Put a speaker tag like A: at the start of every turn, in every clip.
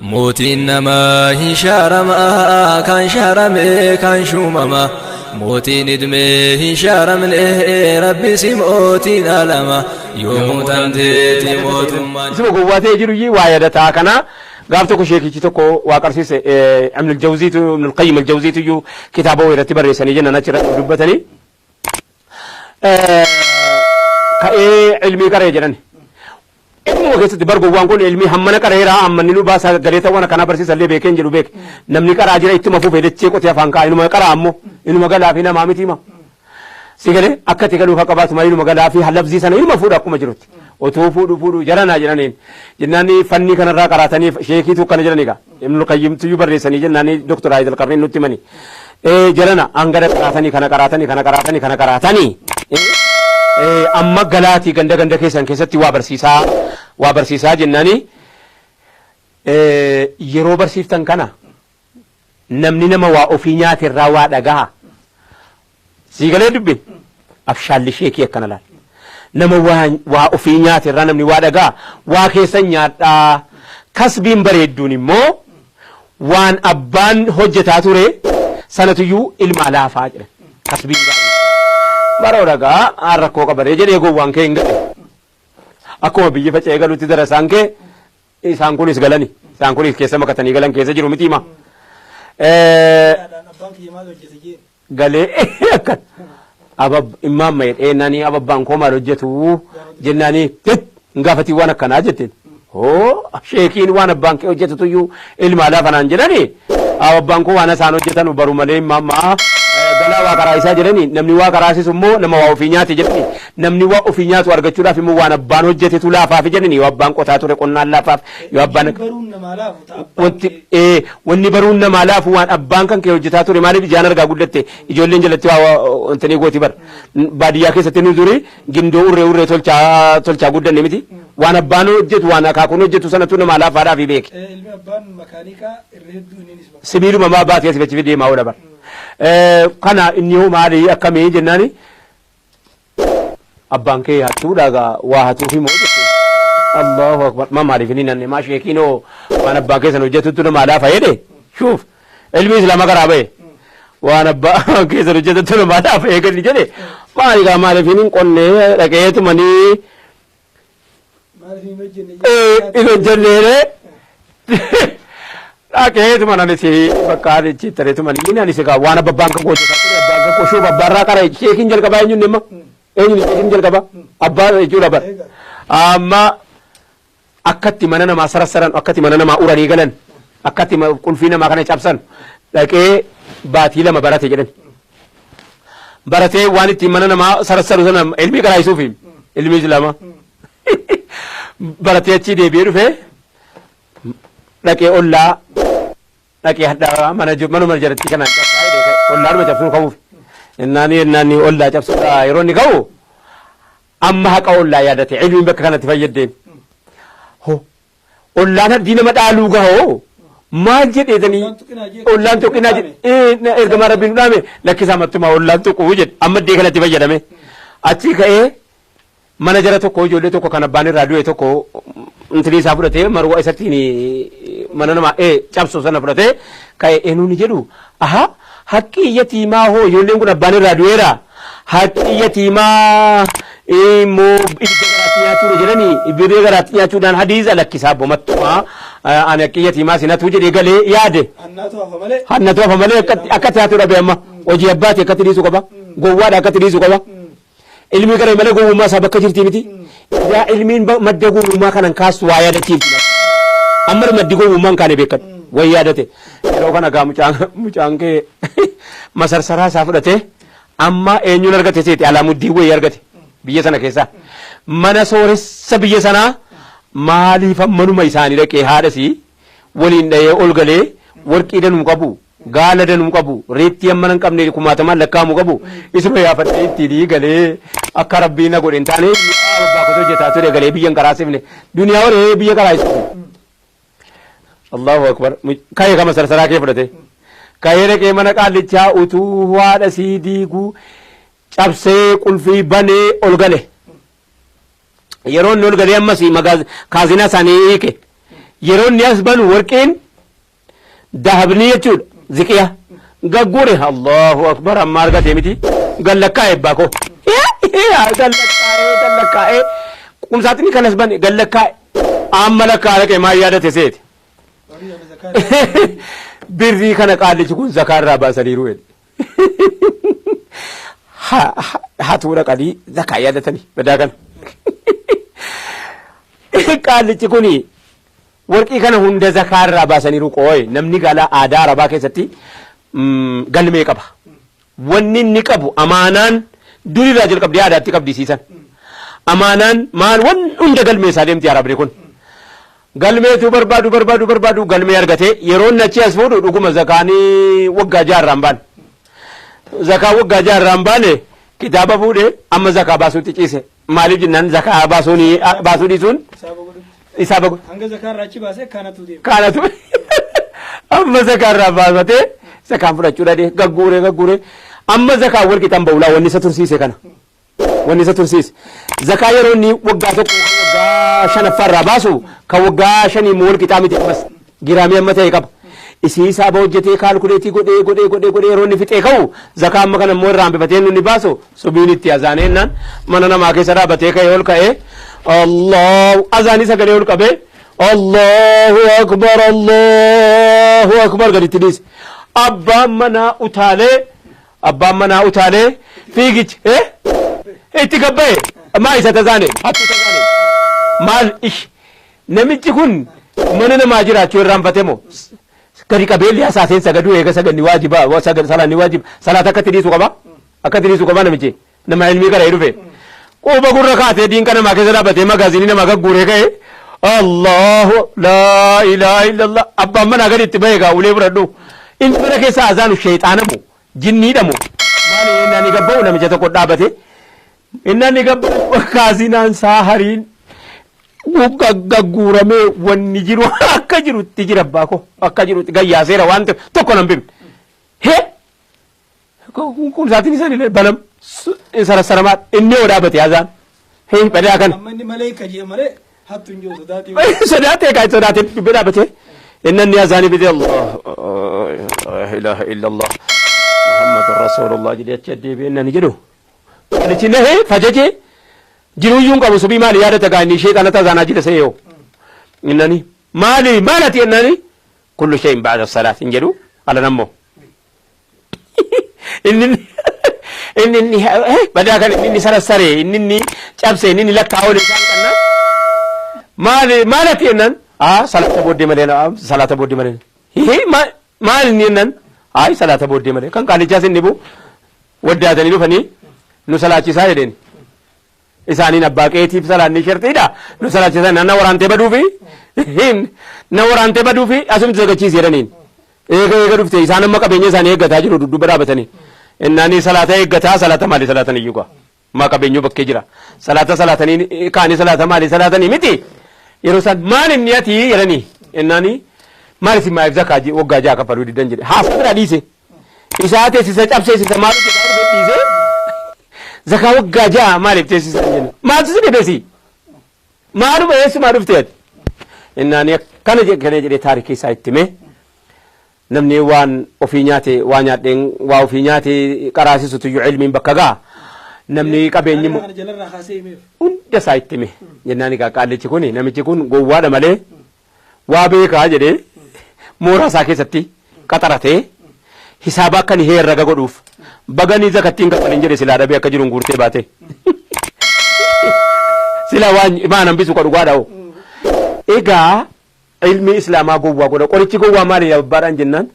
A: Mootiin namaa hin shaaramaa kan shaarame kan shuumama. Mootiin idmee hin shaaramne rabbisi mootiin alama. Yoomuu tanteeti mootummaan.
B: Isuma gowwaa ta'ee jiru iyyuu waa yaadataa kana gaaf tokko sheekichi tokko waa qarsiise Ibnul Jawziitu Ibnul Qayyim al-Jawziitu iyyuu kitaaba wayii irratti barreessanii jennaan achirratti dubbatanii ka'ee ilmii qaree jedhan. Ilmuma keessatti bar gowwaan kun ilmii hammana qareera hammanni nu baasaa galeeta waan akkanaa barsiisa illee beekeen jedhu beek. Namni qaraa jira ittuma fufee dachee qotee afaan kaa'a inuma qaraa ammoo inuma galaa fi namaa miti hima. Si galee akka itti galuuf akka baatu malee inuma galaa fi lafzii sana inuma fuudha akkuma jirutti. Otoo fuudhu fuudhu jaranaa jedhaniin jennaan fannii kanarraa qaraatanii sheekiitu akkana jedhani egaa. Ibnul Qayyimtuyyuu barreessanii jennaan Dr. Haayidal Qarniin nutti himani. Jarana hangana qaraatanii kana qaraatanii kana qaraatanii kana qaraatanii amma galaatii ganda ganda keessan keessatti waa barsiisaa waa barsiisaa jennaani yeroo barsiiftan kana namni nama waa ofii nyaate irraa waa dhagaha. Sii galee dubbiin abshaalli sheekii akkana laal. Nama waa waa ofii nyaate irraa namni waa dhagaha waa keessan nyaadhaa kasbiin bareedduun immoo waan abbaan hojjetaa ture sanatuyyuu ilmaa laafaa jedhan. Kasbiin gaarii. Baroo dhagaa aan rakkoo qabaree jedhee gowwaan kee hin gale. Akkuma biyyi faca'ee galutti darasaan kee isaan kunis galani. Isaan kunis keessa makatanii galan keessa jiru miti hima.
C: Abbaan kiyya maal hojjete jeen.
B: Galee akkan abab immaamma jedhee nani ababbaan koo maal hojjetu jennaani hin gaafatiin waan akkanaa jetteen. Hoo sheekiin waan abbaan kee hojjetutuyyuu ilma alaa fanaan jedhani abbaan koo waan isaan hojjetanu baru malee immaamma galaa waa karaa isaa jedhani namni waa karaasisu immoo nama waa ofii nyaate jedhani namni waa ofii nyaatu argachuudhaaf immoo waan abbaan hojjetetu laafaafi jedhani yoo abbaan qotaa ture qonnaan laafaaf yoo abbaan
C: Baruun namaa laafu ta'a abbaan
B: wanti
C: kee.
B: Wanni baruun namaa laafu waan abbaan kan kee hojjetaa ture maaliif ijaan argaa guddatte ijoolleen jalatti waa wanta ni gooti bar baadiyyaa keessatti nu duri gindoo urree urree tolchaa tolchaa guddanne miti waan abbaan hojjetu waan akaakuun hojjetu sanatu namaa laafaadhaaf beeke.
C: Ilmi abbaan makaanikaa irra hedduu inninis makaanikaa.
B: Sibiiluma maa baatee asii achi deemaa oola bar. Kana inni hoo maali akkamii jennaani abbaan kee hattuudha gaa waa hatuufi moo jetteen. Allahu akbar ma maaliif inni nanne maa sheekiin hoo waan abbaan keessan hojjetutti namaa laafa jedhe shuuf ilmi islaama karaa ba'e waan abbaan keessan hojjetutti namaa laafa eegalli jedhe maali gaa maaliif hin qonnee dhaqeetumanii
C: Maaliif hin hojjenne
B: hin hojjenneere dhaqeetuma anis bakka achi tareetuma inni anis egaa waan abbaan kan koo hojjetaa ture abbaan kan koo shuuf abbaarraa qara sheekiin jalqabaa eenyuun dhimma eenyuun sheekiin jalqabaa abbaa jechuudha bara amma akkatti mana namaa sarassaran akkatti mana namaa uranii galan akkatti qulfii namaa kana cabsan dhaqee baatii 2 barate jedhan. Baratee waan ittiin mana namaa sarassaru sana ilmii qaraayisuufi ilmii islaamaa baratee achii deebi'ee dhufee dhaqee ollaa dhaqee hadhaa mana manuma jarattii kanaan cabsaa jedhee ka'e. Ollaadhuma cabsuu ka'uuf innaani innaani ollaa cabsuudha yeroo inni ka'u amma haqa ollaa yaadate ilmiin bakka kanatti fayyadeen ho Ollaan haddii nama dhaaluu gahoo maal jedheetanii
C: Ollaan tuqinaa jee
B: ollaan tuqinaa jedhe ergamaa rabbiin nu dhaame lakkisaa mattumaa ollaan tuquu jedhe amma iddee kanatti fayyadame achii ka'ee mana jara tokko ijoollee tokko kan abbaan irraa du'e tokko intilii isaa fudhatee marwa isattiin mana namaa cabsu sana fudhatee ka'e eenyuun jedhu aha haqqii yatiimaa hoo ijoolleen kun abbaan irraa du'eera Haqqi yatiimaa immoo ibidda garaatti nyaachuudha jedhanii ibidda garaatti nyaachuudhaan hadiisa lakkisaa abbo mattumaa ani haqqi yatiimaa sin hatuu jedhee galee yaade.
C: Hannaatu hafa malee.
B: Hannatu hafa malee akkatti akkatti hatuu dhabe amma hojii abbaati akkatti dhiisuu qaba gowwaadha akkatti dhiisuu qaba. Ilmii gara malee gowwummaa isaa bakka jirti miti. Yaa ilmiin madda gowwummaa kanan kaastu waa yaadachiifti. Amma maddi gowwummaa hin kaane beekadhu. Way yaadate. Yeroo kana gaa mucaan mucaan kee masarsaraa isaa fudhatee amma eenyuun argate seeti Alaamuddin wayii argate biyya sana keessaa. Mana sooressa biyya sanaa maaliif manuma isaanii dhaqee haadhasii waliin dhahee ol galee warqii danuu qabu gaala danuu qabu reettii amma hin qabne kumaatamaan lakkaa'amu qabu isuma yaafadhee ittiin galee akka rabbii na godhe hin taane abbaa kotoo hojjetaa ture galee biyya hin karaasifne duniyaa waree biyya karaasifne. Allahu akbar. Ka'ee kama sarsaraa kee fudhate. Ka'ee dhaqee mana qaallichaa utuu haadha sii diiguu cabsee qulfii banee ol gale. Yeroo inni ol galee ammas kaazinaa isaanii hiike. Yeroo inni as banu warqeen dahabni jechuudha ziqiya gagguure Allahu akbar amma argate miti gallakkaa'e abbaa koo gallakkaa'e gallakkaa'e qumsaaxinii kanas bane gallakkaa'e amma lakkaa dhaqe maal yaadate seete birrii kana qaallichi kun zakaa irraa baasaniiru jedhe hatuu dhaqanii zakaa yaadatanii badaa kana qaallichi kuni warqii kana hunda zakaa irraa baasaniiru. Qooye namni gala aadaa arabaa keessatti galmee qaba. Wanni inni qabu amaanaan durirraa jalqabdee aadaatti qabdisiisan. Amaanaan maal wanni hunda galmee isaa deemti arabni kun. Galmeetu barbaadu barbaadu barbaadu galmee argatee yeroo inni achi as fuudhu dhuguma zakaanii waggaa jaarraan baane. Zakaa waggaa jaarraan baane kitaaba fuudhee amma zakaa baasuutti ciise. Maaliif jennaan zakaa baasuu dhiisuun isaa bagu.
C: Hanga zakaa irraa achi baasee kanatu deema.
B: Kanatu amma zakaa irraa baafatee zakaan fudhachuu dhadhee gagguuree gagguuree amma zakaa wal qixan ba'ulaa wanni isa tursiise kana. Wanni isa tursiise. Zakaa yeroo inni waggaa tokko waggaa shanaffaa irraa baasu kan waggaa shanii immoo wal qixaa miti ammas giraamii amma ta'e qaba. Isii isaaba hojjetee calculate godhee godhee godhee godhee yeroo inni fixee ka'u zakaa amma kana immoo irraa hambifatee inni baasu subiin itti azaanee jennaan mana namaa keessa dhaabbatee ka'ee ol ka'ee Allahu azaanii sagalee ol qabee Allahu akbar Allahu akbar gaditti dhiise. Abbaan manaa utaalee abbaan manaa utaalee fiigichi itti gabba'e maa isa tazaane hattuu tazaane maal ish namichi kun mana namaa jiraachuu irraanfate moo gadi qabeelli hasaaseen sagaduu eega saganni waajiba salaanni waajiba salaata akkatti dhiisuu qaba akkatti dhiisuu qaba namichi nama ilmii qara'ee dhufe quba gurra kaatee diinqa namaa keessa dhaabbatee magaazinii namaa gagguuree ka'e Allahu laa ilaaha illallah abbaan manaa gadi itti ba'e gaa ulee fudhadhu inni mana keessa azaanu sheexaanamu jinniidhamu maali inni gabba'u namicha tokko dhaabate inni gabba'u kaazinaan isaa hariin gagguuramee wanni jiru akka jirutti jira abbaa koo akka jirutti gayyaaseera waan ta'e tokko nan bifne hee kun isaatiin isaan banam sarassaramaa inni yoo dhaabate azaan hee badaa kana
C: Amma inni malee kajee malee hattu hin jiru sodaatee.
B: Sodaatee kaa sodaatee dubbee dhaabate inni inni azaanii bidee Allah la ilaha illallah Muhammad Rasulullah jedhee achi deebi'ee inni jedhu qalichi nahee fajajee jiruyyuun qabu subii maali yaadata gaa inni ishee kanata azaanaa jira seeyoo innani maali maalati innani kullu shay'in ba'da salaat hin jedhu ala nammoo inni inni inni badaa kan inni sarassare inni inni cabse inni inni lakkaa oole isaan kanna maali maalati innan salaata booddee malee salaata booddee malee maal inni innan ay salaata booddee malee kan qaalichaas inni bu waddaatanii dhufanii nu salaachisaa jedheen isaaniin abbaa qeetiif salaanni sharxiidha nu salaachisaa na waraantee baduufi na waraantee baduufi asumti sagachiisi jedhaniin eega eega dhufte isaan amma qabeenya isaanii eeggataa jiru dudduuba dhaabatanii innaani salaata eeggataa salaata maali salaatan iyyuu gaa maa qabeenyuu bakkee jira salaata salaatanii kaanii salaata maali salaatanii miti yeroo isaan maal inni ati jedhanii innaani maal isin maaliif zakaa waggaa ja'a kaffaluu diddan jedhe haasaa biraa dhiise isaa teessisa cabseessisa maal hojjetaa dhufe dhiise zakaa waggaa ja'a maaliif teessisa jenna maaltu si dhibesi maaluma eessumaa dhufte ati innaani akkana jedhee jedhee taarikii isaa itti hime namni waan ofii nyaate waa nyaadheen waa ofii nyaate qaraasisutu iyyuu ilmiin bakka ga'a namni qabeenyi
C: Kana jalarraa kaasee himeef.
B: Hunda isaa itti hime jennaan egaa qaallichi kun namichi kun gowwaadha malee waa beekaa jedhee mooraa isaa keessatti qaxaratee hisaaba akka inni herraga godhuuf baganii zakattiin kaffalin jedhe silaa dhabee akka jiruun guurtee baate silaa waan maan hambisu ka dhugaadha hoo. Egaa ilmi islaamaa gowwaa godha qorichi gowwaa maali abbaadhaan jennaan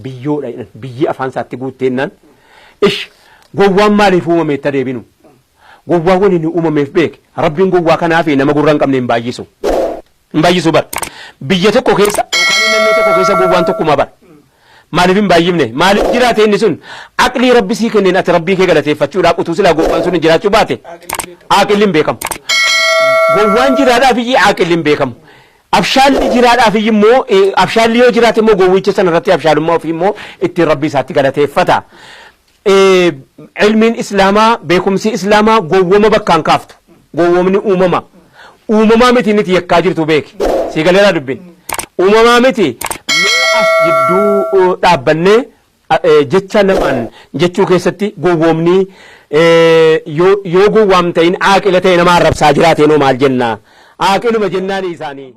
B: biyyoodha jedhan biyyi afaan isaatti guuttee jennaan ish gowwaan maaliif uumame itti adeeminu gowwaa wani inni uumameef beek rabbiin gowwaa kanaa fi nama gurra hin qabne hin baay'isu hin baay'isu bar biyya tokko keessa yookaan naannoo tokko keessa gowwaan tokkuma bar maaliif hin baay'ifne maaliif jiraate inni sun aqlii rabbi sii kenneen ati rabbii kee galateeffachuudhaaf utuu silaa gowwaan sun hin jiraachuu baate aqilli hin beekamu gowwaan jiraadhaaf iyyii aqilli hin beekamu abshaalli jiraadhaaf iyyii immoo abshaalli yoo jiraate immoo gowwicha sana irratti abshaalummaa ofii immoo ittiin rabbii isaatti galateeffata. Ilmiin islaamaa beekumsi islaamaa gowwooma bakkaan kaaftu gowwoomni uumama uumamaa miti inni yakkaa jirtu beeki sii galeeraa dubbin Uumamaa miti. Mee as jidduu dhaabbannee jecha namaan jechuu keessatti gowwoomnii yoo gowwaam ta'in aaqila ta'e nama arrabsaa jiraateenoo maal jenna? Aaqiluma jennaanii isaanii.